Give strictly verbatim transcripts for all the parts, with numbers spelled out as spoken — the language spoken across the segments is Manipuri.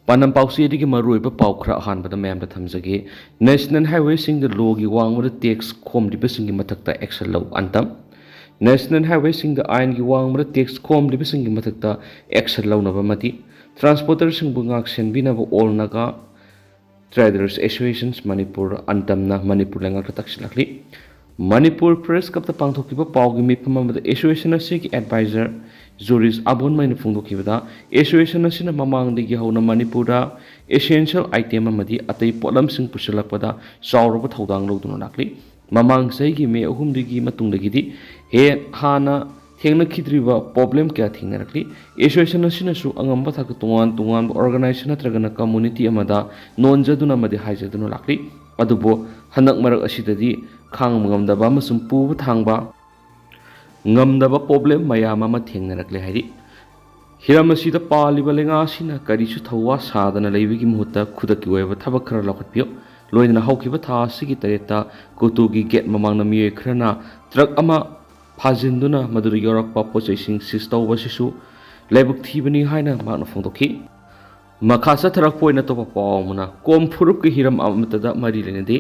ꯄꯥꯟꯗꯝ ꯄꯥꯎꯆꯦꯗꯒꯤ ꯃꯔꯨꯑꯣꯏꯕ ꯄꯥꯎ ꯈꯔ ꯑꯍꯥꯟꯕꯗ ꯃꯌꯥꯝꯗ ꯊꯝꯖꯒꯦ꯫ National Highwayꯁꯤꯡꯗ ꯂꯣꯒꯤ ꯋꯥꯡꯃꯗ tax ꯈꯣꯝꯂꯤꯕꯁꯤꯡꯒꯤ ꯃꯊꯛꯇ action ꯂꯧ ꯑꯟꯇꯝ꯫ National Highwayꯁꯤꯡꯗ ꯑꯥꯏꯟꯒꯤ ꯋꯥꯡꯃꯗ tax ꯈꯣꯝꯂꯤꯕꯁꯤꯡꯒꯤ ꯃꯊꯛꯇ action ꯂꯧꯅꯕ ꯑꯃꯗꯤ transporterꯁꯤꯡꯕꯨ ꯉꯥꯛꯁꯦꯟꯕꯤꯅꯕ All Naga Traders Associations Manipur ꯑꯟꯇꯝꯅ Manipur ꯂꯩꯉꯥꯛꯇ ꯇꯛꯁꯤꯜꯂꯛꯂꯤ꯫ Manipur Press Clubꯇ ꯄꯥꯡꯊꯣꯛꯈꯤꯕ ꯄꯥꯎꯒꯤ ꯃꯤꯐꯝ ꯑꯃꯗ association ꯑꯁꯤꯒꯤ advisor ꯖꯨꯔꯤꯁ ꯑꯕꯣꯟꯃꯩꯅ ꯐꯣꯡꯗꯣꯛꯈꯤꯕꯗ, association ꯑꯁꯤꯅ ꯃꯃꯥꯡꯗꯒꯤ ꯍꯧꯅ ꯃꯅꯤꯄꯨꯔꯗ essential item ꯑꯃꯗꯤ ꯑꯇꯩ ꯄꯣꯠꯂꯝꯁꯤꯡ ꯄꯨꯁꯤꯜꯂꯛꯄꯗ ꯆꯥꯎꯔꯕ ꯊꯧꯗꯥꯡ ꯂꯧꯗꯨꯅ ꯂꯥꯛꯂꯤ꯫ ꯃꯃꯥꯡ ꯆꯍꯤꯒꯤ ꯃꯦ ꯑꯍꯨꯝꯗꯒꯤ ꯃꯇꯨꯡꯗꯒꯤꯗꯤ ꯍꯦ-, ꯍꯥꯟꯅ ꯊꯦꯡꯅꯈꯤꯗ꯭ꯔꯤꯕ problem ꯀꯌꯥ ꯊꯦꯡꯅꯔꯛꯂꯤ꯫ Association ꯑꯁꯤꯅꯁꯨ ꯑꯉꯝꯕ ꯊꯥꯛꯇ ꯇꯣꯉꯥꯟ ꯇꯣꯉꯥꯟꯕ organization ꯅꯠꯇ꯭ꯔꯒꯅ community ꯑꯃꯗ ꯅꯣꯟꯖꯗꯨꯅ ꯑꯃꯗꯤ ꯍꯥꯏꯖꯗꯨꯅ ꯂꯥꯛꯂꯤ꯫ ꯑꯗꯨꯕꯨ ꯍꯟꯗꯛ ꯃꯔꯛ ꯑꯁꯤꯗꯗꯤ ꯈꯥꯡꯕ ꯉꯝꯗꯕ ꯑꯃꯁꯨꯡ ꯄꯨꯕ ꯊꯥꯡꯕ ꯉꯝꯗꯕ problem ꯃꯌꯥꯝ ꯑꯃ ꯊꯦꯡꯅꯔꯛꯂꯦ ꯍꯥꯏꯔꯤ꯫ ꯍꯤꯔꯝ ꯑꯁꯤꯗ ꯄꯥꯜꯂꯤꯕ ꯂꯩꯉꯥꯛ ꯑꯁꯤꯅ ꯀꯔꯤꯁꯨ ꯊꯧꯋꯥ ꯁꯥꯗꯅ ꯂꯩꯕꯒꯤ ꯃꯍꯨꯠꯇ ꯈꯨꯗꯛꯀꯤ ꯑꯣꯏꯕ ꯊꯕꯛ ꯈꯔ ꯂꯧꯈꯠꯄꯤꯌꯨ꯫ ꯂꯣꯏꯅꯅ ꯍꯧꯈꯤꯕ ꯊꯥ ꯑꯁꯤꯒꯤ ꯇꯔꯦꯠꯇ ꯀꯣꯇꯨꯒꯤ gate ꯃꯃꯥꯡꯗ ꯃꯤꯑꯣꯏ ꯈꯔꯅ truck ꯑꯃ ꯐꯥꯖꯤꯟꯗꯨꯅ ꯃꯗꯨꯗ ꯌꯥꯎꯔꯛꯄ ꯄꯣꯠꯆꯩꯁꯤꯡ seize ꯇꯧꯕ ꯑꯁꯤꯁꯨ ꯂꯥꯏꯕꯛ ꯊꯤꯕꯅꯤ ꯍꯥꯏꯅ ꯃꯍꯥꯛꯅ ꯐꯣꯡꯗꯣꯛꯈꯤ꯫ ꯃꯈꯥ ꯆꯠꯊꯔꯛꯄ ꯑꯣꯏꯅ ꯑꯇꯣꯞꯄ ꯄꯥꯎ ꯑꯃꯅ, ꯀꯣꯝ ꯐꯨꯔꯨꯞꯀꯤ ꯍꯤꯔꯝ ꯑꯃꯠꯇꯗ ꯃꯔꯤ ꯂꯩꯅꯗꯦ꯫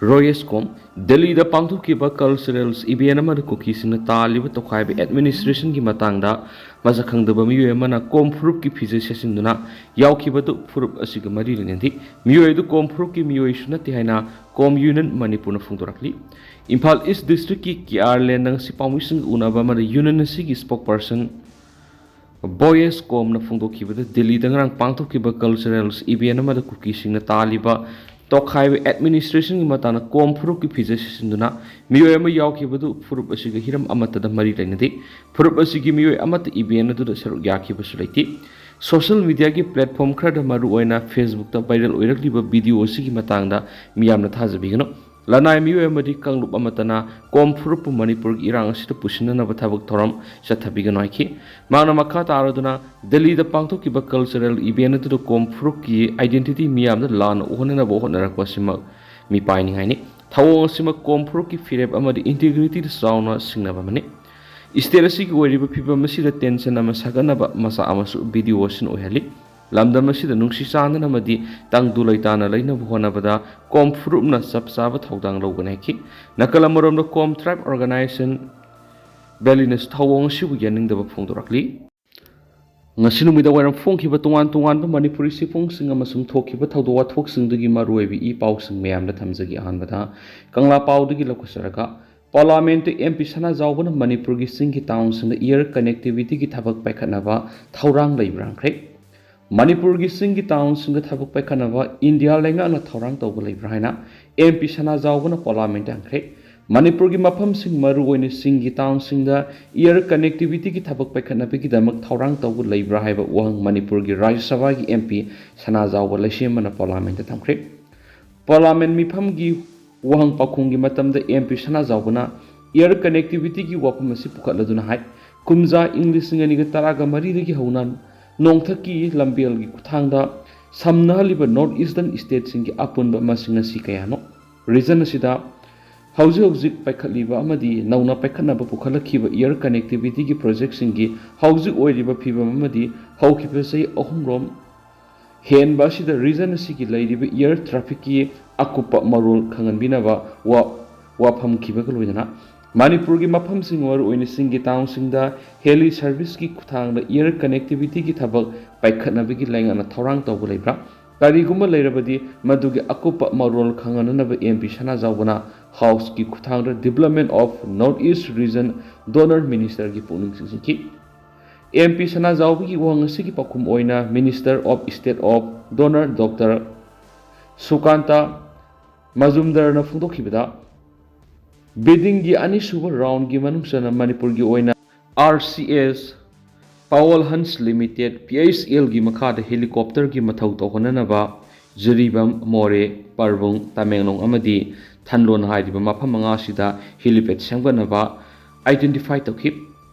ꯔꯣꯌꯦꯁ ꯀꯣꯝ, ꯗꯦꯜꯂꯤꯗ ꯄꯥꯡꯊꯣꯛꯈꯤꯕ cultural event ꯑꯃꯗ ꯀꯨꯀꯤꯁꯤꯡꯅ ꯇꯥꯜꯂꯤꯕ ꯇꯣꯈꯥꯏꯕ administrationꯒꯤ ꯃꯇꯥꯡꯗ ꯃꯁꯛ ꯈꯪꯗꯕ ꯃꯤꯑꯣꯏ ꯑꯃꯅ ꯀꯣꯝ ꯐꯨꯔꯨꯞꯀꯤ ꯐꯤꯖꯦꯠ ꯁꯦꯠꯆꯤꯟꯗꯨꯅ ꯌꯥꯎꯈꯤꯕꯗꯨ ꯐꯨꯔꯨꯞ ꯑꯁꯤꯒ ꯃꯔꯤ ꯂꯩꯅꯗꯦ꯫ ꯃꯤꯑꯣꯏ ꯑꯗꯨ ꯀꯣꯝ ꯐꯨꯔꯨꯞꯀꯤ ꯃꯤꯑꯣꯏꯁꯨ ꯅꯠꯇꯦ ꯍꯥꯏꯅ ꯀꯣꯝ Union ꯃꯅꯤꯄꯨꯔꯅ ꯐꯣꯡꯗꯣꯔꯛꯂꯤ꯫ ꯏꯝꯐꯥꯜ East Districtꯀꯤ ꯀꯦ ꯑꯥꯔ ꯂꯦꯟꯗ ꯉꯁꯤ ꯄꯥꯎꯃꯤꯁꯤꯡꯒ ꯎꯅꯕ ꯑꯃꯗ Union ꯑꯁꯤꯒꯤ spokesperson ꯕꯣꯌꯦꯁ ꯀꯣꯝꯅ ꯐꯣꯡꯗꯣꯛꯈꯤꯕꯗ, ꯗꯤꯜꯂꯤꯗ ꯉꯔꯥꯡ ꯄꯥꯡꯊꯣꯛꯈꯤꯕ cultural event ꯑꯃꯗ ꯀꯨꯀꯤꯁꯤꯡꯅ ꯇꯥꯜꯂꯤꯕ ꯇꯣꯈꯥꯏꯕ administrationꯒꯤ ꯃꯇꯥꯡꯗ ꯀꯣꯝ ꯐꯨꯔꯨꯞꯀꯤ ꯐꯤꯖꯦꯠ ꯁꯦꯠꯆꯤꯟꯗꯨꯅ ꯃꯤꯑꯣꯏ ꯑꯃ ꯌꯥꯎꯈꯤꯕꯗꯨ ꯐꯨꯔꯨꯞ ꯑꯁꯤꯒ ꯍꯤꯔꯝ ꯑꯃꯠꯇꯗ ꯃꯔꯤ ꯂꯩꯅꯗꯦ꯫ ꯐꯨꯔꯨꯞ ꯑꯁꯤꯒꯤ ꯃꯤꯑꯣꯏ ꯑꯃꯠꯇ event ꯑꯗꯨꯗ ꯁꯔꯨꯛ ꯌꯥꯈꯤꯕꯁꯨ ꯂꯩꯇꯦ꯫ Social mediaꯒꯤ platform ꯈꯔꯗ, ꯃꯔꯨꯑꯣꯏꯅ Facebookꯇ viral ꯑꯣꯏꯔꯛꯂꯤꯕ video ꯑꯁꯤꯒꯤ ꯃꯇꯥꯡꯗ ꯃꯤꯌꯥꯝꯅ ꯊꯥꯖꯕꯤꯒꯅꯨ꯫ ꯂꯅꯥꯏ ꯃꯤꯑꯣꯏ ꯑꯃꯗꯤ ꯀꯥꯡꯂꯨꯞ ꯑꯃꯠꯇꯅ ꯀꯣꯝ ꯐꯨꯔꯨꯞꯄꯨ ꯃꯅꯤꯄꯨꯔꯒꯤ ꯏꯔꯥꯡ ꯑꯁꯤꯗ ꯄꯨꯁꯤꯟꯅꯅꯕ ꯊꯕꯛ ꯊꯧꯔꯝ ꯆꯠꯊꯕꯤꯒꯅꯨ ꯍꯥꯏꯈꯤ꯫ ꯃꯍꯥꯛꯅ ꯃꯈꯥ ꯇꯥꯔꯗꯨꯅ, ꯗꯦꯜꯂꯤꯗ ꯄꯥꯡꯊꯣꯛꯈꯤꯕ cultural event ꯑꯗꯨꯗ ꯀꯣꯝ ꯐꯨꯔꯨꯞꯀꯤ identity ꯃꯤꯌꯥꯝꯗ ꯂꯥꯟꯅ ꯎꯍꯟꯅꯅꯕ ꯍꯣꯠꯅꯔꯛꯄ ꯑꯁꯤꯃꯛ ꯃꯤꯄꯥꯏꯅꯤꯡꯉꯥꯏꯅꯤ꯫ ꯊꯧꯑꯣꯡ ꯑꯁꯤꯃꯛ ꯀꯣꯝ ꯐꯨꯔꯨꯞꯀꯤ ꯐꯤꯔꯦꯞ ꯑꯃꯗꯤ integrityꯗ ꯆꯥꯎꯅ ꯁꯤꯡꯅꯕ ꯑꯃꯅꯤ꯫ State ꯑꯁꯤꯒꯤ ꯑꯣꯏꯔꯤꯕ ꯐꯤꯕꯝ ꯑꯁꯤꯗ tension ꯑꯃ ꯁꯥꯒꯠꯅꯕ ꯃꯆꯥꯛ ꯑꯃꯁꯨ video ꯑꯁꯤꯅ ꯑꯣꯏꯍꯜꯂꯤ꯫ ꯂꯝꯗꯝ ꯑꯁꯤꯗ ꯅꯨꯡꯁꯤ ꯆꯥꯟꯅꯅ ꯑꯃꯗꯤ ꯇꯪꯗꯨ ꯂꯩꯇꯥꯅ ꯂꯩꯅꯕ ꯍꯣꯠꯅꯕꯗ ꯀꯣꯝ ꯐꯨꯔꯨꯞꯅ ꯆꯞ ꯆꯥꯕ ꯊꯧꯗꯥꯡ ꯂꯧꯒꯅꯤ ꯍꯥꯏꯈꯤ꯫ ꯅꯥꯀꯜ ꯑꯃꯔꯣꯝꯗ, ꯀꯣꯝ ꯇ꯭ꯔꯥꯏꯕ ꯑꯣꯔꯒꯅꯥꯏꯖꯦꯁꯟ ꯕꯦꯂꯤꯅꯁꯨ ꯊꯧꯑꯣꯡ ꯑꯁꯤꯕꯨ ꯌꯥꯅꯤꯡꯗꯕ ꯐꯣꯡꯗꯣꯔꯛꯂꯤ꯫ ꯉꯁꯤ ꯅꯨꯃꯤꯗꯥꯡ ꯋꯥꯏꯔꯝ ꯐꯣꯡꯈꯤꯕ ꯇꯣꯉꯥꯟ ꯇꯣꯉꯥꯟꯕ ꯃꯅꯤꯄꯨꯔꯤ ꯆꯦꯐꯣꯡꯁꯤꯡ ꯑꯃꯁꯨꯡ ꯊꯣꯛꯈꯤꯕ ꯊꯧꯗꯣꯛ ꯋꯥꯊꯣꯛꯁꯤꯡꯗꯨꯒꯤ ꯃꯔꯨꯑꯣꯏꯕ ꯏ ꯄꯥꯎꯁꯤꯡ ꯃꯌꯥꯝꯗ ꯊꯝꯖꯒꯦ꯫ ꯑꯍꯥꯟꯕꯗ ꯀꯪꯂꯥ ꯄꯥꯎꯗꯒꯤ ꯂꯧꯈꯠꯆꯔꯒ, ꯄꯥꯔꯂꯥꯃꯦꯟꯠꯇ ꯑꯦꯝ ꯄꯤ ꯁꯅꯥꯖꯥꯎꯕꯅ ꯃꯅꯤꯄꯨꯔꯒꯤ ꯆꯤꯡꯒꯤ ꯇꯥꯎꯟꯁꯤꯡꯗ ꯏꯌꯔ ꯀꯅꯦꯛꯇꯤꯕꯤꯇꯤꯒꯤ ꯊꯕꯛ ꯄꯥꯏꯈꯠꯅꯕ ꯊꯧꯔꯥꯡ ꯂꯩꯕ꯭ꯔꯥ ꯍꯪꯈ꯭ꯔꯦ꯫ ꯃꯅꯤꯄꯨꯔꯒꯤ ꯆꯤꯡꯒꯤ ꯇꯥꯎꯟꯁꯤꯡꯗ ꯊꯕꯛ ꯄꯥꯏꯈꯠꯅꯕ ꯏꯟꯗꯤꯌꯥ ꯂꯩꯉꯥꯛꯅ ꯊꯧꯔꯥꯡ ꯇꯧꯕ ꯂꯩꯕ꯭ꯔꯥ ꯍꯥꯏꯅ ꯑꯦꯝ ꯄꯤ ꯁꯅꯥꯖꯥꯎꯕꯅ ꯄꯥꯔꯂꯥꯃꯦꯟꯠꯇ ꯍꯪꯈ꯭ꯔꯦ꯫ ꯃꯅꯤꯄꯨꯔꯒꯤ ꯃꯐꯝꯁꯤꯡ, ꯃꯔꯨꯑꯣꯏꯅ ꯆꯤꯡꯒꯤ ꯇꯥꯎꯟꯁꯤꯡꯗ ꯏꯌꯔ ꯀꯅꯦꯛꯇꯤꯕꯤꯇꯤꯒꯤ ꯊꯕꯛ ꯄꯥꯏꯈꯠꯅꯕꯒꯤꯗꯃꯛ ꯊꯧꯔꯥꯡ ꯇꯧꯕ ꯂꯩꯕ꯭ꯔꯥ ꯍꯥꯏꯕ ꯋꯥꯍꯪ ꯃꯅꯤꯄꯨꯔꯒꯤ ꯔꯥꯖ꯭ꯌ ꯁꯚꯥꯒꯤ ꯑꯦꯝ ꯄꯤ ꯁꯅꯥꯖꯥꯎꯕ ꯂꯩꯁꯦꯝꯕꯅ ꯄꯥꯔꯂꯥꯃꯦꯟꯠꯇ ꯊꯝꯈ꯭ꯔꯦ꯫ ꯄꯥꯔꯂꯥꯃꯦꯟꯠ ꯃꯤꯐꯝꯒꯤ ꯋꯥꯍꯪ ꯄꯥꯎꯈꯨꯝꯒꯤ ꯃꯇꯝꯗ ꯑꯦꯝ ꯄꯤ ꯁꯅꯥꯖꯥꯎꯕꯅ ꯏꯌꯔ ꯀꯅꯦꯛꯇꯤꯕꯤꯇꯤꯒꯤ ꯋꯥꯐꯝ ꯑꯁꯤ ꯄꯨꯈꯠꯂꯗꯨꯅ ꯍꯥꯏ, ꯀꯨꯝꯖꯥ ꯏꯪ ꯂꯤꯁꯤꯡ ꯑꯅꯤꯒ ꯇꯔꯥꯒ ꯃꯔꯤꯗꯒꯤ ꯍꯧꯅ ꯅꯣꯡꯊꯛꯀꯤ ꯂꯝꯕꯦꯜꯒꯤ ꯈꯨꯠꯊꯥꯡꯗ ꯁꯝꯅꯍꯜꯂꯤꯕ ꯅꯣꯔꯠ ꯏꯁꯇꯔꯟ ꯁ꯭ꯇꯦꯠꯁꯤꯡꯒꯤ ꯑꯄꯨꯟꯕ ꯃꯁꯤꯡ ꯑꯁꯤ ꯀꯌꯥꯅꯣ? ꯔꯤꯖꯟ ꯑꯁꯤꯗ ꯍꯧꯖꯤꯛ ꯍꯧꯖꯤꯛ ꯄꯥꯏꯈꯠꯂꯤꯕ ꯑꯃꯗꯤ ꯅꯧꯅ ꯄꯥꯏꯈꯠꯅꯕ ꯄꯨꯈꯠꯂꯛꯈꯤꯕ ꯏꯌꯔ ꯀꯅꯦꯛꯇꯤꯕꯤꯇꯤꯒꯤ ꯄ꯭ꯔꯣꯖꯦꯛꯁꯤꯡꯒꯤ ꯍꯧꯖꯤꯛ ꯑꯣꯏꯔꯤꯕ ꯐꯤꯕꯝ ꯑꯃꯗꯤ ꯍꯧꯈꯤꯕ ꯆꯍꯤ ꯑꯍꯨꯝꯔꯣꯝ ꯍꯦꯟꯕ ꯑꯁꯤꯗ ꯔꯤꯖꯟ ꯑꯁꯤꯒꯤ ꯂꯩꯔꯤꯕ ꯏꯌꯔ ꯇ꯭ꯔꯥꯐꯤꯛꯀꯤ ꯑꯀꯨꯞꯄ ꯃꯔꯣꯜ ꯈꯪꯍꯟꯕꯤꯅꯕ ꯋꯥ-, ꯋꯥꯐꯝꯈꯤꯕꯒ ꯂꯣꯏꯅꯅ ꯃꯅꯤꯄꯨꯔꯒꯤ ꯃꯐꯝꯁꯤꯡ, ꯃꯔꯨꯑꯣꯏꯅ ꯆꯤꯡꯒꯤ ꯇꯥꯎꯟꯁꯤꯡꯗ ꯍꯦꯂꯤ ꯁꯔꯚꯤꯁꯀꯤ ꯈꯨꯠꯊꯥꯡꯗ ꯏꯌꯔ ꯀꯅꯦꯛꯇꯤꯕꯤꯇꯤꯒꯤ ꯊꯕꯛ ꯄꯥꯏꯈꯠꯅꯕꯒꯤ ꯂꯩꯉꯥꯛꯅ ꯊꯧꯔꯥꯡ ꯇꯧꯕ ꯂꯩꯕ꯭ꯔꯥ? ꯀꯔꯤꯒꯨꯝꯕ ꯂꯩꯔꯕꯗꯤ, ꯃꯗꯨꯒꯤ ꯑꯀꯨꯞꯄ ꯃꯔꯣꯜ ꯈꯪꯍꯟꯅꯅꯕ ꯑꯦꯝ ꯄꯤ ꯁꯅꯥꯖꯥꯎꯕꯅ ꯍꯥꯎꯁꯀꯤ ꯈꯨꯠꯊꯥꯡꯗ Development of North East Region Donor Ministerꯒꯤ ꯄꯨꯛꯅꯤꯡ ꯆꯤꯡꯁꯤꯟꯈꯤ꯫ ꯑꯦꯝ ꯄꯤ ꯁꯅꯥꯖꯥꯎꯕꯒꯤ ꯋꯥꯍꯪ ꯑꯁꯤꯒꯤ ꯄꯥꯎꯈꯨꯝ ꯑꯣꯏꯅ Minister of State of Donor doctor Sukanta ꯃꯖꯨꯝꯗꯔꯅ ꯐꯣꯡꯗꯣꯛꯈꯤꯕꯗ, ꯕꯤꯗꯤꯡꯒꯤ ꯑꯅꯤꯁꯨꯕ ꯔꯥꯎꯟꯒꯤ ꯃꯅꯨꯡ ꯆꯟꯅ ꯃꯅꯤꯄꯨꯔꯒꯤ ꯑꯣꯏꯅ R C S Pawan Hans limited, P H ꯑꯦꯜꯒꯤ ꯃꯈꯥꯗ ꯍꯦꯂꯤꯀꯣꯞꯇꯔꯒꯤ ꯃꯊꯧ ꯇꯧꯍꯟꯅꯅꯕ ꯖꯤꯔꯤꯕꯥꯝ, ꯃꯣꯔꯦ, ꯄꯔꯕꯨꯡ, ꯇꯃꯦꯡꯂꯣꯡ ꯑꯃꯗꯤ ꯊꯟꯂꯣꯟ ꯍꯥꯏꯔꯤꯕ ꯃꯐꯝ ꯃꯉꯥ ꯑꯁꯤꯗ ꯍꯦꯂꯤꯄꯦꯗ ꯁꯦꯝꯒꯠꯅꯕ ꯑꯥꯏꯗꯦꯟꯇꯤꯐꯥꯏ ꯇꯧꯈꯤ꯫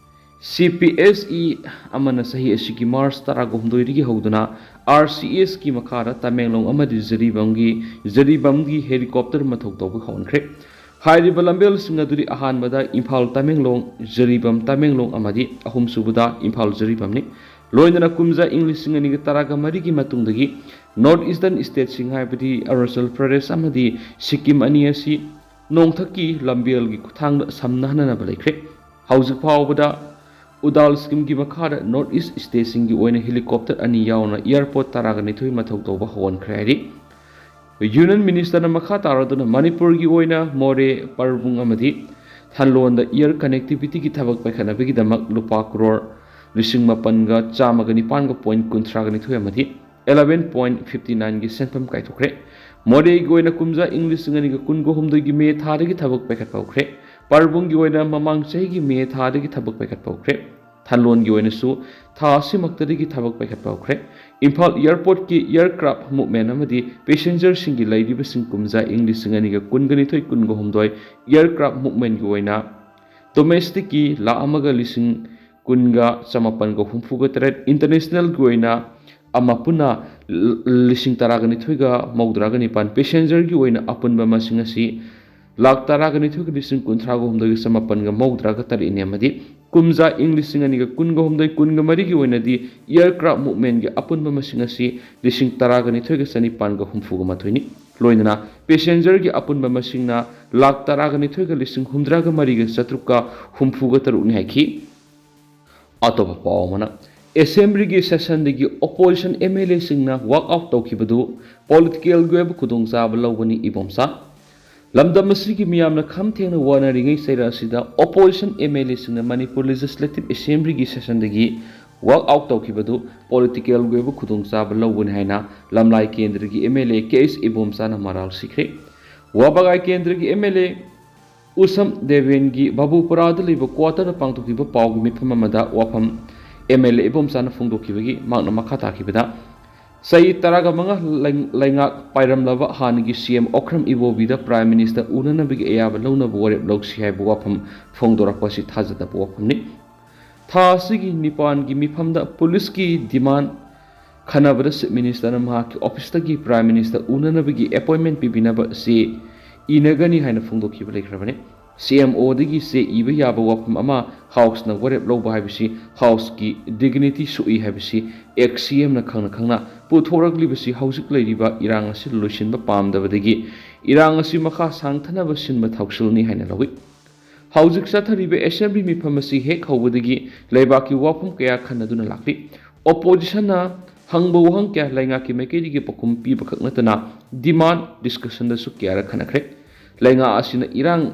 ꯁꯤ ꯄꯤ ꯑꯦꯁ ꯏ ꯑꯃꯅ ꯆꯍꯤ ꯑꯁꯤꯒꯤ ꯃꯥꯔꯆ ꯇꯔꯥꯒ ꯍꯨꯝꯗꯣꯏꯗꯒꯤ ꯍꯧꯗꯨꯅ ꯑꯥꯔ ꯁꯤ ꯑꯦꯁꯀꯤ ꯃꯈꯥꯗ ꯇꯃꯦꯡꯂꯣꯡ ꯑꯃꯗꯤ ꯖꯤꯔꯤꯕꯥꯝꯒꯤ, ꯖꯤꯔꯤꯕꯥꯝꯒꯤ ꯍꯦꯂꯤꯀꯣꯞꯇꯔ ꯃꯊꯧ ꯇꯧꯕ ꯍꯧꯍꯟꯈ꯭ꯔꯦ꯫ ꯍꯥꯏꯔꯤꯕ ꯂꯝꯕꯦꯜꯁꯤꯡ ꯑꯗꯨꯗꯤ ꯑꯍꯥꯟꯕꯗ ꯏꯝꯐꯥꯜ ꯇꯃꯦꯡꯂꯣꯡ, ꯖꯤꯔꯤꯕꯥꯝ ꯇꯃꯦꯡꯂꯣꯡ ꯑꯃꯗꯤ ꯑꯍꯨꯝꯁꯨꯕꯗ ꯏꯝꯐꯥꯜ ꯖꯤꯔꯤꯕꯥꯝꯅꯤ꯫ ꯂꯣꯏꯅꯅ ꯀꯨꯝꯖꯥ ꯏꯪ ꯂꯤꯁꯤꯡ ꯑꯅꯤꯒ ꯇꯔꯥꯒ ꯃꯔꯤꯒꯤ ꯃꯇꯨꯡꯗꯒꯤ North Eastern stateꯁꯤꯡ, ꯍꯥꯏꯕꯗꯤ ꯑꯔꯨꯅꯥꯆꯜ ꯄ꯭ꯔꯗꯦꯁ ꯑꯃꯗꯤ ꯁꯤꯛꯀꯤꯝ ꯑꯅꯤ ꯑꯁꯤ ꯅꯣꯡꯊꯛꯀꯤ ꯂꯝꯕꯦꯜꯒꯤ ꯈꯨꯠꯊꯥꯡꯗ ꯁꯝꯅꯍꯟꯅꯅꯕ ꯂꯩꯈ꯭ꯔꯦ꯫ ꯍꯧꯖꯤꯛ ꯐꯥꯎꯕꯗ UDAL schemeꯒꯤ ꯃꯈꯥꯗ North East stateꯁꯤꯡꯒꯤ ꯑꯣꯏꯅ helicopter ꯑꯅꯤ ꯌꯥꯎꯅ airport ꯇꯔꯥꯒ ꯅꯤꯊꯣꯏ ꯃꯊꯧ ꯇꯧꯕ ꯍꯧꯍꯟꯈ꯭ꯔꯦ ꯍꯥꯏꯔꯤ꯫ Union Ministerꯅ ꯃꯈꯥ ꯇꯥꯔꯗꯨꯅ ꯃꯅꯤꯄꯨꯔꯒꯤ ꯑꯣꯏꯅ ꯃꯣꯔꯦ, ꯄꯔꯕꯨꯡ ꯑꯃꯗꯤ ꯊꯥꯟꯂꯣꯟꯗ air connectivityꯒꯤ ꯊꯕꯛ ꯄꯥꯏꯈꯠꯅꯕꯒꯤꯗꯃꯛ ꯂꯨꯄꯥ ꯀ꯭ꯔꯣꯔ ꯂꯤꯁꯤꯡ ꯃꯥꯄꯟꯒ ꯆꯥꯝꯃꯒ ꯅꯤꯄꯥꯟꯒ point ꯀꯨꯟꯊ꯭ꯔꯥꯒ ꯅꯤꯊꯣꯏ ꯑꯃꯗꯤ eleven point fifty nineꯒꯤ ꯁꯦꯟꯐꯝ ꯀꯥꯏꯊꯣꯛꯈ꯭ꯔꯦ꯫ ꯃꯣꯔꯦꯒꯤ ꯑꯣꯏꯅ ꯀꯨꯝꯖꯥ ꯏꯪ ꯂꯤꯁꯤꯡ ꯑꯅꯤꯒ ꯀꯨꯟꯒ ꯍꯨꯝꯗꯣꯏꯒꯤ ꯃꯦ ꯊꯥꯗꯒꯤ ꯊꯕꯛ ꯄꯥꯏꯈꯠꯄ ꯍꯧꯈ꯭ꯔꯦ꯫ ꯄꯔꯕꯨꯡꯒꯤ ꯑꯣꯏꯅ ꯃꯃꯥꯡ ꯆꯍꯤꯒꯤ ꯃꯦ ꯊꯥꯗꯒꯤ ꯊꯕꯛ ꯄꯥꯏꯈꯠꯄ ꯍꯧꯈ꯭ꯔꯦ꯫ ꯊꯥꯟꯂꯣꯟꯒꯤ ꯑꯣꯏꯅꯁꯨ ꯊꯥ ꯑꯁꯤꯃꯛꯇꯗꯒꯤ ꯊꯕꯛ ꯄꯥꯏꯈꯠꯄ ꯍꯧꯈ꯭ꯔꯦ꯫ ꯏꯝꯐꯥꯜ airportꯀꯤ aircraft movement ꯑꯃꯗꯤ passengerꯁꯤꯡꯒꯤ ꯂꯩꯔꯤꯕꯁꯤꯡ ꯀꯨꯝꯖꯥ ꯏꯪ ꯂꯤꯁꯤꯡ ꯑꯅꯤꯒ ꯀꯨꯟꯒ ꯅꯤꯊꯣꯏ ꯀꯨꯟꯒ ꯍꯨꯝꯗꯣꯏ aircraft movementꯀꯤ ꯑꯣꯏꯅ domesticꯀꯤ ꯂꯥꯈ ꯑꯃꯒ ꯂꯤꯁꯤꯡ ꯀꯨꯟꯒ ꯆꯃꯥꯄꯟꯒ ꯍꯨꯝꯐꯨꯒ ꯇꯔꯦꯠ, internationalꯒꯤ ꯑꯣꯏꯅ ꯑꯃ ꯄꯨꯟꯅ ꯂꯤꯁꯤꯡ ꯇꯔꯥꯒ ꯅꯤꯊꯣꯏꯒ ꯃꯧꯗ꯭ꯔꯥꯒ ꯅꯤꯄꯥꯟ, passengerꯒꯤ ꯑꯣꯏꯅ ꯑꯄꯨꯟꯕ ꯃꯁꯤꯡ ꯑꯁꯤ ꯂꯥꯈ ꯇꯔꯥꯒ ꯅꯤꯊꯣꯏꯒ ꯂꯤꯁꯤꯡ ꯀꯨꯟꯊ꯭ꯔꯥꯒ ꯍꯨꯝꯗꯣꯏꯒ ꯆꯃꯥꯄꯟꯒ ꯃꯧꯗ꯭ꯔꯥꯒ ꯇꯔꯦꯠꯅꯤ ꯑꯃꯗꯤ ꯀꯨꯝꯖꯥ ꯏꯪ ꯂꯤꯁꯤꯡ ꯑꯅꯤꯒ ꯀꯨꯟꯒ ꯍꯨꯝꯗꯣꯏ ꯀꯨꯟꯒ ꯃꯔꯤꯒꯤ ꯑꯣꯏꯅꯗꯤ aircraft movementꯀꯤ ꯑꯄꯨꯟꯕ ꯃꯁꯤꯡ ꯑꯁꯤ ꯂꯤꯁꯤꯡ ꯇꯔꯥꯒ ꯅꯤꯊꯣꯏꯒ ꯆꯅꯤꯄꯥꯟꯒ ꯍꯨꯝꯐꯨꯒ ꯃꯥꯊꯣꯏꯅꯤ꯫ ꯂꯣꯏꯅꯅ passengerꯒꯤ ꯑꯄꯨꯟꯕ ꯃꯁꯤꯡꯅ ꯂꯥꯈ ꯇꯔꯥꯒ ꯅꯤꯊꯣꯏꯒ ꯂꯤꯁꯤꯡ ꯍꯨꯝꯗ꯭ꯔꯥꯒ ꯃꯔꯤꯒ ꯆꯥꯇ꯭ꯔꯨꯛꯀ ꯍꯨꯝꯐꯨꯒ ꯇꯔꯨꯛꯅꯤ ꯍꯥꯏꯈꯤ꯫ ꯑꯇꯣꯞꯄ ꯄꯥꯎ ꯑꯃꯅ, assemblyꯒꯤ sessionꯗꯒꯤ opposition MLAꯁꯤꯡꯅ walk out ꯇꯧꯈꯤꯕꯗꯨ politicalꯒꯤ ꯑꯣꯏꯕ ꯈꯨꯗꯣꯡꯆꯥꯕ ꯂꯧꯕꯅꯤ, ꯏꯕꯣꯝꯆꯥ꯫ ꯂꯝꯗꯝ ꯑꯁꯤꯒꯤ ꯃꯤꯌꯥꯝꯅ ꯈꯝ ꯊꯦꯡꯅ ꯋꯥꯅꯔꯤꯉꯩ ꯆꯩꯔꯥꯛ ꯑꯁꯤꯗ opposition MLAꯁꯤꯡꯅ Manipur Legislative Assemblyꯒꯤ sessionꯗꯒꯤ walk out ꯇꯧꯈꯤꯕꯗꯨ politicalꯒꯤ ꯑꯣꯏꯕ ꯈꯨꯗꯣꯡꯆꯥꯕ ꯂꯧꯕꯅꯤ ꯍꯥꯏꯅ ꯂꯝꯂꯥꯏ ꯀꯦꯟꯗ꯭ꯔꯒꯤ MLA ꯀꯦ ꯑꯩꯆ ꯏꯕꯣꯝꯆꯥꯅ ꯃꯔꯥꯜ ꯁꯤꯈ꯭ꯔꯦ꯫ ꯋꯥꯕꯒꯥꯏ ꯀꯦꯟꯗ꯭ꯔꯒꯤ MLA ꯎꯁꯝ ꯗꯦꯕꯦꯟꯒꯤ ꯕꯥꯕꯨꯄꯨꯔꯥꯗ ꯂꯩꯕ quarterꯗ ꯄꯥꯡꯊꯣꯛꯈꯤꯕ ꯄꯥꯎꯒꯤ ꯃꯤꯐꯝ ꯑꯃꯗ ꯋꯥꯐꯝ MLA ꯏꯕꯣꯝꯆꯥꯅ ꯐꯣꯡꯗꯣꯛꯈꯤꯕꯒꯤ ꯃꯍꯥꯛꯅ ꯃꯈꯥ ꯇꯥꯈꯤꯕꯗ, ꯆꯍꯤ ꯇꯔꯥꯒ ꯃꯉꯥ ꯂꯩ-, ꯂꯩꯉꯥꯛ ꯄꯥꯏꯔꯝꯂꯕ ꯍꯥꯟꯅꯒꯤ CM ꯑꯣꯀ꯭ꯔꯝ ꯏꯕꯣꯕꯤꯗ Prime Minister ꯎꯅꯅꯕꯒꯤ ꯑꯌꯥꯕ ꯂꯧꯅꯕ ꯋꯥꯔꯦꯞ ꯂꯧꯁꯤ ꯍꯥꯏꯕ ꯋꯥꯐꯝ ꯐꯣꯡꯗꯣꯔꯛꯄ ꯑꯁꯤ ꯊꯥꯖꯗꯕ ꯋꯥꯐꯝꯅꯤ꯫ ꯊꯥ ꯑꯁꯤꯒꯤ ꯅꯤꯄꯥꯟꯒꯤ ꯃꯤꯐꯝꯗ policeꯀꯤ demand ꯈꯟꯅꯕꯗ Chief Ministerꯅ ꯃꯍꯥꯛꯀꯤ officeꯇꯒꯤ Prime Minister ꯎꯅꯅꯕꯒꯤ appointment ꯄꯤꯕꯤꯅꯕ ꯆꯦ ꯏꯅꯒꯅꯤ ꯍꯥꯏꯅ ꯐꯣꯡꯗꯣꯛꯈꯤꯕ ꯂꯩꯈ꯭ꯔꯕꯅꯤ꯫ ꯁꯤ ꯑꯦꯝ ꯑꯣꯗꯒꯤ ꯆꯦ ꯏꯕ ꯌꯥꯕ ꯋꯥꯐꯝ ꯑꯃ ꯍꯥꯎꯁꯅ ꯋꯥꯔꯦꯞ ꯂꯧꯕ ꯍꯥꯏꯕꯁꯤ ꯍꯥꯎꯁꯀꯤ ꯗꯤꯒꯅꯤꯇꯤ ꯁꯣꯛꯏ ꯍꯥꯏꯕꯁꯤ ꯑꯦꯛꯁ ꯁꯤ ꯑꯦꯝꯅ ꯈꯪꯅ ꯈꯪꯅ ꯄꯨꯊꯣꯔꯛꯂꯤꯕꯁꯤ ꯍꯧꯖꯤꯛ ꯂꯩꯔꯤꯕ ꯏꯔꯥꯡ ꯑꯁꯤ ꯂꯣꯏꯁꯤꯟꯕ ꯄꯥꯝꯗꯕꯗꯒꯤ ꯏꯔꯥꯡ ꯑꯁꯤ ꯃꯈꯥ ꯁꯥꯡꯊꯅꯕ ꯁꯤꯟꯕ ꯊꯧꯁꯤꯜꯅꯤ ꯍꯥꯏꯅ ꯂꯧꯏ꯫ ꯍꯧꯖꯤꯛ ꯆꯠꯊꯔꯤꯕ ꯑꯦꯁꯦꯝꯕ꯭ꯂꯤ ꯃꯤꯐꯝ ꯑꯁꯤ ꯍꯦꯛ ꯍꯧꯕꯗꯒꯤ ꯂꯩꯕꯥꯛꯀꯤ ꯋꯥꯐꯝ ꯀꯌꯥ ꯈꯟꯅꯗꯨꯅ ꯂꯥꯛꯂꯤ꯫ ꯑꯣꯄꯣꯖꯤꯁꯟꯅ ꯍꯪꯕ ꯋꯥꯍꯪ ꯀꯌꯥ ꯂꯩꯉꯥꯛꯀꯤ ꯃꯥꯏꯀꯩꯗꯒꯤ ꯄꯥꯎꯈꯨꯝ ꯄꯤꯕꯈꯛ ꯅꯠꯇꯅ ꯗꯤꯃꯥꯟ ꯗꯤꯁꯀꯁꯟꯗꯁꯨ ꯀꯌꯥꯔꯛ ꯈꯟꯅꯈ꯭ꯔꯦ꯫ ꯂꯩꯉꯥꯛ ꯑꯁꯤꯅ ꯏꯔꯥꯡ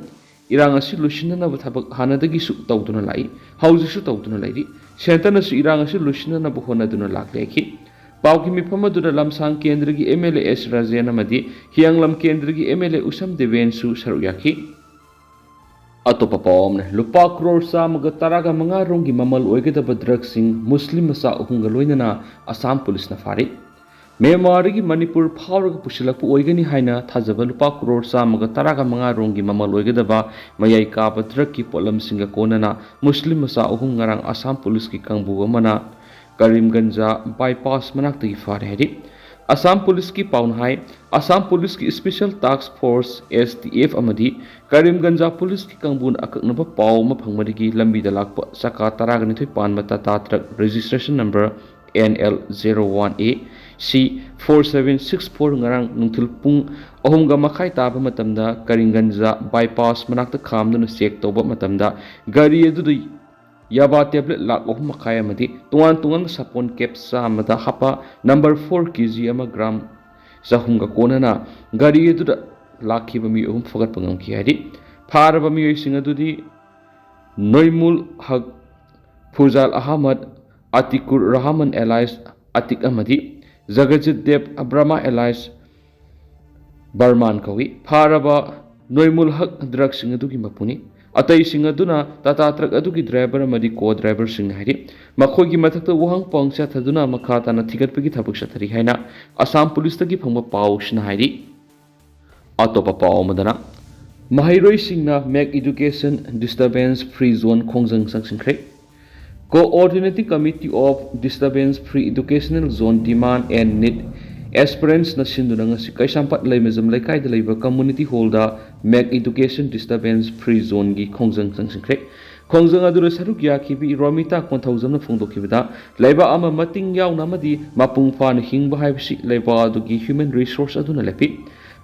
ꯏꯔꯥꯡ ꯑꯁꯤ ꯂꯣꯏꯁꯤꯟꯅꯅꯕ ꯊꯕꯛ ꯍꯥꯟꯅꯗꯒꯤꯁꯨ ꯇꯧꯗꯨꯅ ꯂꯥꯛꯏ, ꯍꯧꯖꯤꯛꯁꯨ ꯇꯧꯗꯨꯅ ꯂꯩꯔꯤ꯫ ꯁꯦꯟꯇꯔꯅꯁꯨ ꯏꯔꯥꯡ ꯑꯁꯤ ꯂꯣꯏꯁꯤꯟꯅꯅꯕ ꯍꯣꯠꯅꯗꯨꯅ ꯂꯥꯛꯂꯦ ꯍꯥꯏꯈꯤ꯫ ꯄꯥꯎꯒꯤ ꯃꯤꯐꯝ ꯑꯗꯨꯗ ꯂꯝꯁꯥꯡ ꯀꯦꯟꯗ꯭ꯔꯒꯤ M L A S Rajen ꯑꯃꯗꯤ ꯍꯤꯌꯥꯡꯂꯝ ꯀꯦꯟꯗ꯭ꯔꯒꯤ ꯑꯦꯝ ꯑꯦꯜ ꯑꯦ ꯎꯁꯝ ꯗꯦꯕꯦꯟꯁꯨ ꯁꯔꯨꯛ ꯌꯥꯈꯤ꯫ ꯑꯇꯣꯞꯄ ꯄꯥꯎ ꯑꯃꯅ, ꯂꯨꯄꯥ ꯀ꯭ꯔꯣꯔ ꯆꯥꯝꯃꯒ ꯇꯔꯥꯒ ꯃꯉꯥ ꯔꯣꯝꯒꯤ ꯃꯃꯜ ꯑꯣꯏꯒꯗꯕ ꯗ꯭ꯔꯒꯁꯤꯡ ꯃꯨꯁꯂꯤꯝ ꯃꯆꯥ ꯑꯍꯨꯝꯒ ꯂꯣꯏꯅꯅ ꯑꯁꯥꯝ ꯄꯨꯂꯤꯁꯅ ꯐꯥꯔꯦ꯫ ꯃ꯭ꯌꯥꯟꯃꯥꯔꯗꯒꯤ ꯃꯅꯤꯄꯨꯔ ꯐꯥꯎꯔꯒ ꯄꯨꯁꯤꯜꯂꯛꯄ ꯑꯣꯏꯒꯅꯤ ꯍꯥꯏꯅ ꯊꯥꯖꯕ ꯂꯨꯄꯥ ꯀ꯭ꯔꯣꯔ ꯆꯥꯝꯃꯒ ꯇꯔꯥꯒ ꯃꯉꯥ ꯔꯣꯝꯒꯤ ꯃꯃꯜ ꯑꯣꯏꯒꯗꯕ ꯃꯌꯥꯏ ꯀꯥꯕ ꯗ꯭ꯔꯒꯀꯤ ꯄꯣꯠꯂꯝꯁꯤꯡꯒ ꯀꯣꯟꯅꯅ ꯃꯨꯁꯂꯤꯝ ꯃꯆꯥ ꯑꯍꯨꯝ ꯉꯔꯥꯡ ꯑꯁꯥꯝ ꯄꯨꯂꯤꯁꯀꯤ ꯀꯥꯡꯕꯨ ꯑꯃꯅ ꯀꯔꯤꯝꯒꯟꯖ ꯕꯥꯏꯄꯥꯁ ꯃꯅꯥꯛꯇꯒꯤ ꯐꯥꯔꯦ ꯍꯥꯏꯔꯤ꯫ ꯑꯁꯥꯝ ꯄꯨꯂꯤꯁꯀꯤ ꯄꯥꯎꯅ ꯍꯥꯏ, ꯑꯁꯥꯝ ꯄꯨꯂꯤꯁꯀꯤ ꯁ꯭ꯄꯦꯁꯦꯜ ꯇꯥꯁꯛ ꯐꯣꯔꯁ, ꯑꯦꯁ ꯇꯤ ꯑꯦꯐ, ꯑꯃꯗꯤ ꯀꯔꯤꯝꯒꯟꯖ ꯄꯨꯂꯤꯁꯀꯤ ꯀꯥꯡꯕꯨꯅ ꯑꯀꯛꯅꯕ ꯄꯥꯎ ꯑꯃ ꯐꯪꯕꯗꯒꯤ ꯂꯝꯕꯤꯗ ꯂꯥꯛꯄ ꯆꯀꯥ ꯇꯔꯥꯒ ꯅꯤꯊꯣꯏ ꯄꯥꯟꯕ Tata truck registration number N L zero one A C four seven six four ꯉꯔꯥꯡ ꯅꯨꯡꯊꯤꯜ ꯄꯨꯡ ꯑꯍꯨꯝꯒ ꯃꯈꯥꯏ ꯇꯥꯕ ꯃꯇꯝꯗ ꯀꯔꯤꯝꯒꯟꯖ ꯕꯥꯏꯄꯥꯁ ꯃꯅꯥꯛꯇ ꯈꯥꯝꯗꯨꯅ ꯆꯦꯛ ꯇꯧꯕ ꯃꯇꯝꯗ ꯒꯥꯔꯤ ꯑꯗꯨꯗ ꯌꯥꯕꯥ ꯇꯦꯕ꯭ꯂꯦꯠ ꯂꯥꯈ ꯑꯍꯨꯝ ꯃꯈꯥꯏ ꯑꯃꯗꯤ ꯇꯣꯉꯥꯟ ꯇꯣꯉꯥꯟꯕ ꯁꯥꯄꯣꯟ ꯀꯦꯞ ꯆꯥꯝꯃꯗ ꯍꯥꯞꯄ ꯅꯝꯕꯔ ꯐꯣꯔ ꯀꯦ ꯖꯤ ꯑꯃ ꯒ꯭ꯔꯥꯝ ꯆꯍꯨꯝꯒ ꯀꯣꯟꯅꯅ ꯒꯥꯔꯤ ꯑꯗꯨꯗ ꯂꯥꯛꯈꯤꯕ ꯃꯤꯑꯣꯏ ꯑꯍꯨꯝ ꯐꯒꯠꯄ ꯉꯝꯈꯤ ꯍꯥꯏꯔꯤ꯫ ꯐꯥꯔꯕ ꯃꯤꯑꯣꯏꯁꯤꯡ ꯑꯗꯨꯗꯤ ꯅꯣꯏꯃꯨꯜ ꯍꯛ, ꯐꯨꯖꯥꯜ ꯑꯍꯃꯗ, ꯑꯇꯤꯀꯨꯔ ꯔꯍꯃꯟ ꯑꯦꯂꯥꯏꯁ ꯑꯇꯤꯛ ꯑꯃꯗꯤ ꯖꯒꯖꯤꯠ ꯗꯦꯕ ꯕ꯭ꯔꯍꯃ ꯑꯦꯂꯥꯏꯁ ꯕꯔꯃꯥꯟ ꯀꯧꯏ꯫ ꯐꯥꯔꯕ ꯅꯣꯏꯃꯨꯜ ꯍꯛ ꯗ꯭ꯔꯒꯁꯤꯡ ꯑꯗꯨꯒꯤ ꯃꯄꯨꯅꯤ꯫ ꯑꯇꯩꯁꯤꯡ ꯑꯗꯨꯅ ꯇꯥꯇꯥ ꯇ꯭ꯔꯛ ꯑꯗꯨꯒꯤ ꯗ꯭ꯔꯥꯏꯚꯔ ꯑꯃꯗꯤ ꯀꯣ ꯗ꯭ꯔꯥꯏꯚꯔꯁꯤꯡꯅꯤ ꯍꯥꯏꯔꯤ꯫ ꯃꯈꯣꯏꯒꯤ ꯃꯊꯛꯇ ꯋꯥꯍꯪ ꯄꯥꯎꯍꯪ ꯆꯠꯊꯗꯨꯅ ꯃꯈꯥ ꯇꯥꯅ ꯊꯤꯒꯠꯄꯒꯤ ꯊꯕꯛ ꯆꯠꯊꯔꯤ ꯍꯥꯏꯅ ꯑꯁꯥꯝ ꯄꯨꯂꯤꯁꯇꯒꯤ ꯐꯪꯕ ꯄꯥꯎꯁꯤꯅ ꯍꯥꯏꯔꯤ꯫ ꯑꯇꯣꯞꯄ ꯄꯥꯎ ꯑꯃꯗꯅ, ꯃꯍꯩꯔꯣꯏꯁꯤꯡꯅ make education disturbance free zone ꯈꯣꯡꯖꯪ ꯆꯪꯁꯤꯟꯈ꯭ꯔꯦ꯫ Coordinating Committee of Disturbance Free Educational Zone Demand and Need, ꯑꯦꯁꯄꯤꯔꯦꯟꯁꯅ ꯁꯤꯟꯗꯨꯅ ꯉꯁꯤ ꯀꯩꯁꯥꯝꯄꯥꯠ ꯂꯩꯃꯖꯝ ꯂꯩꯀꯥꯏꯗ ꯂꯩꯕ ꯀꯝꯃꯨꯅꯤꯇꯤ ꯍꯣꯜꯗ ꯃꯦꯛ ꯏꯗꯨꯀꯦꯁꯟ ꯗꯤꯁꯇꯔꯕꯦꯟꯁ ꯐ꯭ꯔꯤ ꯖꯣꯟꯒꯤ ꯈꯣꯡꯖꯪ ꯆꯪꯁꯤꯟꯈ꯭ꯔꯦ꯫ ꯈꯣꯡꯖꯪ ꯑꯗꯨꯗ ꯁꯔꯨꯛ ꯌꯥꯈꯤꯕꯤ ꯔꯣꯃꯤꯇꯥ ꯀꯣꯟꯊꯧꯖꯝꯅ ꯐꯣꯡꯗꯣꯛꯈꯤꯕꯗ, ꯂꯩꯕꯥꯛ ꯑꯃ ꯃꯇꯤꯡ ꯌꯥꯎꯅ ꯑꯃꯗꯤ ꯃꯄꯨꯡ ꯐꯥꯅ ꯍꯤꯡꯕ ꯍꯥꯏꯕꯁꯤ ꯂꯩꯕꯥꯛ ꯑꯗꯨꯒꯤ ꯍ꯭ꯌꯨꯃꯦꯟ ꯔꯤꯁꯣꯔꯁ ꯑꯗꯨꯅ ꯂꯦꯞꯄꯤ꯫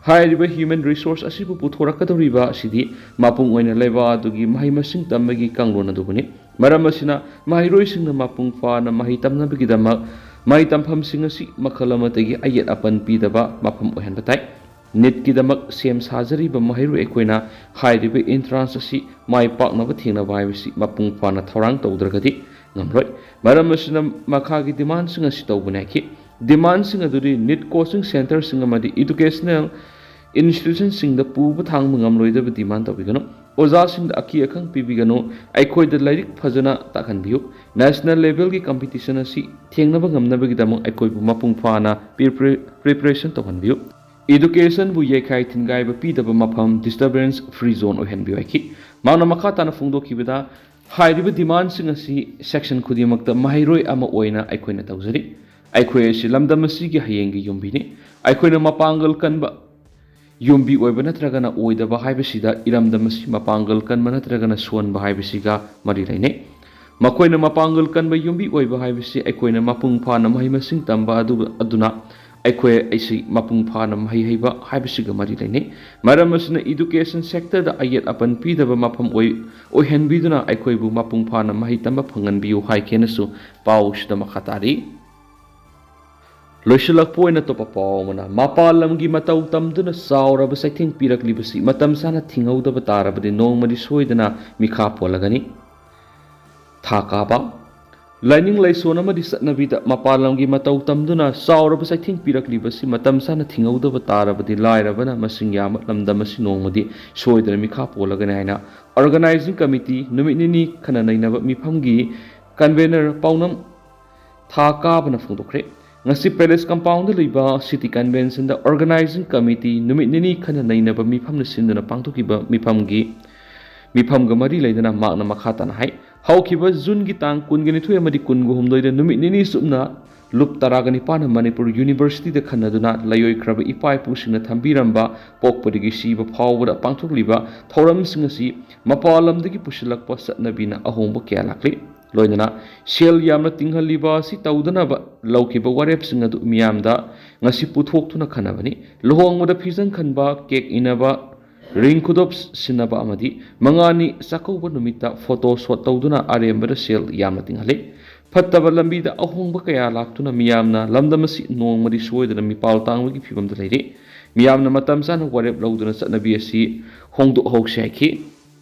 ꯍꯥꯏꯔꯤꯕ ꯍ꯭ꯌꯨꯃꯦꯟ ꯔꯤꯁꯣꯔꯁ ꯑꯁꯤꯕꯨ ꯄꯨꯊꯣꯔꯛꯀꯗꯧꯔꯤꯕ ꯑꯁꯤꯗꯤ ꯃꯄꯨꯡ ꯑꯣꯏꯅ ꯂꯩꯕꯥꯛ ꯑꯗꯨꯒꯤ ꯃꯍꯩ ꯃꯁꯤꯡ ꯇꯝꯕꯒꯤ ꯀꯥꯡꯂꯣꯟ ꯑꯗꯨꯕꯨꯅꯤ꯫ ꯃꯔꯝ ꯑꯁꯤꯅ, ꯃꯍꯩꯔꯣꯏꯁꯤꯡꯅ ꯃꯄꯨꯡ ꯐꯥꯅ ꯃꯍꯩ ꯇꯝꯅꯕꯒꯤꯗꯃꯛ ꯃꯍꯩ ꯇꯝꯐꯝꯁꯤꯡ ꯑꯁꯤ ꯃꯈꯜ ꯑꯃꯠꯇꯒꯤ ꯑꯌꯦꯠ ꯑꯄꯟ ꯄꯤꯗꯕ ꯃꯐꯝ ꯑꯣꯏꯍꯟꯕ ꯇꯥꯏ꯫ ꯅꯤꯠꯀꯤꯗꯃꯛ ꯁꯦꯝ ꯁꯥꯖꯔꯤꯕ ꯃꯍꯩꯔꯣꯏ ꯑꯩꯈꯣꯏꯅ ꯍꯥꯏꯔꯤꯕ ꯑꯦꯟꯇ꯭ꯔꯥꯟꯁ ꯑꯁꯤ ꯃꯥꯏ ꯄꯥꯛꯅꯕ ꯊꯦꯡꯅꯕ ꯍꯥꯏꯕꯁꯤ ꯃꯄꯨꯡ ꯐꯥꯅ ꯊꯧꯔꯥꯡ ꯇꯧꯗ꯭ꯔꯒꯗꯤ ꯉꯝꯂꯣꯏ꯫ ꯃꯔꯝ ꯑꯁꯤꯅ, ꯃꯈꯥꯒꯤ ꯗꯤꯃꯥꯟꯁꯤꯡ ꯑꯁꯤ ꯇꯧꯕꯅꯤ ꯍꯥꯏꯈꯤ꯫ ꯗꯤꯃꯥꯟꯁꯤꯡ ꯑꯗꯨꯗꯤ ꯅꯤꯠ ꯀꯣꯆꯤꯡ ꯁꯦꯟꯇꯔꯁꯤꯡ ꯑꯃꯗꯤ ꯏꯗꯨꯀꯦꯁꯅꯦꯜ ꯏꯟꯁꯇꯤꯇ꯭ꯌꯨꯁꯟꯁꯤꯡꯗ ꯄꯨꯕ ꯊꯥꯡꯕ ꯉꯝꯂꯣꯏꯗꯕ ꯗꯤꯃꯥꯟ ꯇꯧꯕꯤꯒꯅꯨ꯫ ꯑꯣꯖꯥꯁꯤꯡꯗ ꯑꯀꯤ ꯑꯈꯪ ꯄꯤꯕꯤꯒꯅꯨ꯫ ꯑꯩꯈꯣꯏꯗ ꯂꯥꯏꯔꯤꯛ ꯐꯖꯅ ꯇꯥꯛꯍꯟꯕꯤꯌꯨ꯫ ꯅꯦꯁꯅꯦꯜ ꯂꯦꯚꯦꯜꯒꯤ ꯀꯝꯄꯤꯇꯤꯁꯟ ꯑꯁꯤ ꯊꯦꯡꯅꯕ ꯉꯝꯅꯕꯒꯤꯗꯃꯛ ꯑꯩꯈꯣꯏꯕꯨ ꯃꯄꯨꯡ ꯐꯥꯅ ꯄ꯭ꯔꯤꯄ꯭ꯔꯦ-, ꯄ꯭ꯔꯤꯄ꯭ꯔꯦꯁꯟ ꯇꯧꯍꯟꯕꯤꯌꯨ꯫ ꯏꯗꯨꯀꯦꯁꯟꯕꯨ ꯌꯩꯈꯥꯏ ꯊꯤꯟꯒꯥꯏꯕ ꯄꯤꯗꯕ ꯃꯐꯝ, ꯗꯤꯁꯇꯔꯕꯦꯟꯁ ꯐ꯭ꯔꯤ ꯖꯣꯟ ꯑꯣꯏꯍꯟꯕꯤꯌꯨ ꯍꯥꯏꯈꯤ꯫ ꯃꯍꯥꯛꯅ ꯃꯈꯥ ꯇꯥꯅ ꯐꯣꯡꯗꯣꯛꯈꯤꯕꯗ, ꯍꯥꯏꯔꯤꯕ ꯗꯤꯃꯥꯟꯁꯤꯡ ꯑꯁꯤ ꯁꯦꯛꯁꯟ ꯈꯨꯗꯤꯡꯃꯛꯇ ꯃꯍꯩꯔꯣꯏ ꯑꯃ ꯑꯣꯏꯅ ꯑꯩꯈꯣꯏꯅ ꯇꯧꯖꯔꯤ꯫ ꯑꯩꯈꯣꯏ ꯑꯁꯤ ꯂꯝꯗꯝ ꯑꯁꯤꯒꯤ ꯍꯌꯦꯡꯒꯤ ꯌꯨꯝꯕꯤꯅꯤ꯫ ꯑꯩꯈꯣꯏꯅ ꯃꯄꯥꯡꯒꯜ ꯀꯟꯕ ꯌꯨꯝꯕꯤ ꯑꯣꯏꯕ ꯅꯠꯇ꯭ꯔꯒꯅ ꯑꯣꯏꯗꯕ ꯍꯥꯏꯕꯁꯤꯗ ꯏꯔꯝꯗꯝ ꯑꯁꯤ ꯃꯄꯥꯡꯒꯜ ꯀꯟꯕ ꯅꯠꯇ꯭ꯔꯒꯅ ꯁꯣꯟꯕ ꯍꯥꯏꯕꯁꯤꯒ ꯃꯔꯤ ꯂꯩꯅꯩ꯫ ꯃꯈꯣꯏꯅ ꯃꯄꯥꯡꯒꯜ ꯀꯟꯕ ꯌꯨꯝꯕꯤ ꯑꯣꯏꯕ ꯍꯥꯏꯕꯁꯤ ꯑꯩꯈꯣꯏꯅ ꯃꯄꯨꯡ ꯐꯥꯅ ꯃꯍꯩ ꯃꯁꯤꯡ ꯇꯝꯕ ꯑꯗꯨ, ꯑꯗꯨꯅ ꯑꯩꯈꯣꯏ ꯑꯁꯤ ꯃꯄꯨꯡ ꯐꯥꯅ ꯃꯍꯩ ꯍꯩꯕ ꯍꯥꯏꯕꯁꯤꯒ ꯃꯔꯤ ꯂꯩꯅꯩ꯫ ꯃꯔꯝ ꯑꯁꯤꯅ, ꯏꯗꯨꯀꯦꯁꯟ ꯁꯦꯛꯇꯔꯗ ꯑꯌꯦꯠ ꯑꯄꯟ ꯄꯤꯗꯕ ꯃꯐꯝ ꯑꯣꯏ-, ꯑꯣꯏꯍꯟꯕꯤꯗꯨꯅ ꯑꯩꯈꯣꯏꯕꯨ ꯃꯄꯨꯡ ꯐꯥꯅ ꯃꯍꯩ ꯇꯝꯕ ꯐꯪꯍꯟꯕꯤꯌꯨ ꯍꯥꯏꯈꯤꯅꯁꯨ ꯄꯥꯎꯁꯤꯗ ꯃꯈꯥ ꯇꯥꯔꯤ꯫ ꯂꯣꯏꯁꯤꯜꯂꯛꯄ ꯑꯣꯏꯅ ꯑꯇꯣꯞꯄ ꯄꯥꯎ ꯑꯃꯅ, ꯃꯄꯥꯟ ꯂꯝꯒꯤ ꯃꯇꯧ ꯇꯝꯗꯨꯅ ꯆꯥꯎꯔꯕ ꯆꯩꯊꯦꯡ ꯄꯤꯔꯛꯂꯤꯕꯁꯤ ꯃꯇꯝ ꯆꯥꯅ ꯊꯤꯡꯍꯧꯗꯕ ꯇꯥꯔꯕꯗꯤ ꯅꯣꯡꯃꯗꯤ ꯁꯣꯏꯗꯅ ꯃꯤꯈꯥ ꯄꯣꯜꯂꯒꯅꯤ꯫ ꯊꯥ ꯀꯥꯕ꯫ ꯂꯥꯏꯅꯤꯡ ꯂꯥꯏꯁꯣꯟ ꯑꯃꯗꯤ ꯆꯠꯅꯕꯤꯗ ꯃꯄꯥꯟ ꯂꯝꯒꯤ ꯃꯇꯧ ꯇꯝꯗꯨꯅ ꯆꯥꯎꯔꯕ ꯆꯩꯊꯦꯡ ꯄꯤꯔꯛꯂꯤꯕꯁꯤ ꯃꯇꯝ ꯆꯥꯅ ꯊꯤꯡꯍꯧꯗꯕ ꯇꯥꯔꯕꯗꯤ ꯂꯥꯏꯔꯕꯅ ꯃꯁꯤꯡ ꯌꯥꯝꯕ ꯂꯝꯗꯝ ꯑꯁꯤ ꯅꯣꯡꯃꯗꯤ ꯁꯣꯏꯗꯅ ꯃꯤꯈꯥ ꯄꯣꯜꯂꯒꯅꯤ ꯍꯥꯏꯅ ꯑꯣꯔꯒꯅꯥꯏꯖꯤꯡ ꯀꯃꯤꯇꯤ ꯅꯨꯃꯤꯠ ꯅꯤꯅꯤ ꯈꯟꯅ ꯅꯩꯅꯕ ꯃꯤꯐꯝꯒꯤ ꯀꯟꯚꯦꯅꯔ ꯄꯥꯎꯅꯝ ꯊꯥ ꯀꯥꯕꯅ ꯐꯣꯡꯗꯣꯛꯈ꯭ꯔꯦ꯫ ꯉꯁꯤ ꯄꯦꯂꯦꯁ ꯀꯝꯄꯥꯎꯟꯗ ꯂꯩꯕ ꯁꯤꯇꯤ ꯀꯟꯚꯦꯟꯁꯟꯗ ꯑꯣꯔꯒꯅꯥꯏꯖꯤꯡ ꯀꯃꯤꯇꯤ ꯅꯨꯃꯤꯠ ꯅꯤꯅꯤ ꯈꯟꯅ ꯅꯩꯅꯕ ꯃꯤꯐꯝꯅ ꯁꯤꯟꯗꯨꯅ ꯄꯥꯡꯊꯣꯛꯈꯤꯕ ꯃꯤꯐꯝꯒꯤ, ꯃꯤꯐꯝꯒ ꯃꯔꯤ ꯂꯩꯅꯅ ꯃꯍꯥꯛꯅ ꯃꯈꯥ ꯇꯥꯅ ꯍꯥꯏ, ꯍꯧꯈꯤꯕ ꯖꯨꯟꯒꯤ ꯇꯥꯡ ꯀꯨꯟꯒ ꯅꯤꯊꯣꯏ ꯑꯃꯗꯤ ꯀꯨꯟꯒ ꯍꯨꯝꯗꯣꯏꯗ ꯅꯨꯃꯤꯠ ꯅꯤꯅꯤ ꯆꯨꯞꯅ ꯂꯨꯞ ꯇꯔꯥꯒ ꯅꯤꯄꯥꯟꯅ ꯃꯅꯤꯄꯨꯔ ꯌꯨꯅꯤꯚꯔꯁꯤꯇꯤꯗ ꯈꯟꯅꯗꯨꯅ ꯂꯩꯔꯣꯏꯈ꯭ꯔꯕ ꯏꯄꯥ ꯏꯄꯨꯁꯤꯡꯅ ꯊꯝꯕꯤꯔꯝꯕ ꯄꯣꯛꯄꯗꯒꯤ ꯁꯤꯕ ꯐꯥꯎꯕꯗ ꯄꯥꯡꯊꯣꯛꯂꯤꯕ ꯊꯧꯔꯝꯁꯤꯡ ꯑꯁꯤ ꯃꯄꯥꯟ ꯂꯝꯗꯒꯤ ꯄꯨꯁꯤꯜꯂꯛꯄ ꯆꯠꯅꯕꯤꯅ ꯑꯍꯣꯡꯕ ꯀꯌꯥ ꯂꯥꯛꯂꯤ꯫ ꯂꯣꯏꯅꯅ ꯁꯦꯜ ꯌꯥꯝꯅ ꯇꯤꯡꯍꯜꯂꯤꯕ ꯑꯁꯤ ꯇꯧꯗꯅꯕ ꯂꯧꯈꯤꯕ ꯋꯥꯔꯦꯞꯁꯤꯡ ꯑꯗꯨ ꯃꯤꯌꯥꯝꯗ ꯉꯁꯤ ꯄꯨꯊꯣꯛꯇꯨꯅ ꯈꯟꯅꯕꯅꯤ꯫ ꯂꯨꯍꯣꯡꯕꯗ ꯐꯤꯖꯪ ꯈꯟꯕ, ꯀꯦꯛ ꯏꯟꯅꯕ, ꯔꯤꯡ ꯈꯨꯗꯣꯞ ꯁꯤꯟꯅꯕ ꯑꯃꯗꯤ ꯃꯉꯥꯅꯤ ꯆꯥꯛꯀꯧꯕ ꯅꯨꯃꯤꯠꯇ ꯐꯣꯇꯣ ꯁꯣꯠ ꯇꯧꯗꯨꯅ ꯑꯔꯦꯝꯕꯗ ꯁꯦꯜ ꯌꯥꯝꯅ ꯇꯤꯡꯍꯜꯂꯤ꯫ ꯐꯠꯇꯕ ꯂꯝꯕꯤꯗ ꯑꯍꯣꯡꯕ ꯀꯌꯥ ꯂꯥꯛꯇꯨꯅ ꯃꯤꯌꯥꯝꯅ ꯂꯝꯗꯝ ꯑꯁꯤ ꯅꯣꯡꯃꯗꯤ ꯁꯣꯏꯗꯅ ꯃꯤꯄꯥꯜ ꯇꯥꯡꯕꯒꯤ ꯐꯤꯕꯝꯗ ꯂꯩꯔꯤ꯫ ꯃꯤꯌꯥꯝꯅ ꯃꯇꯝ ꯆꯥꯅ ꯋꯥꯔꯦꯞ ꯂꯧꯗꯨꯅ ꯆꯠꯅꯕꯤ ꯑꯁꯤ ꯍꯣꯡꯗꯣꯛꯍꯧꯁꯤ ꯍꯥꯏꯈꯤ꯫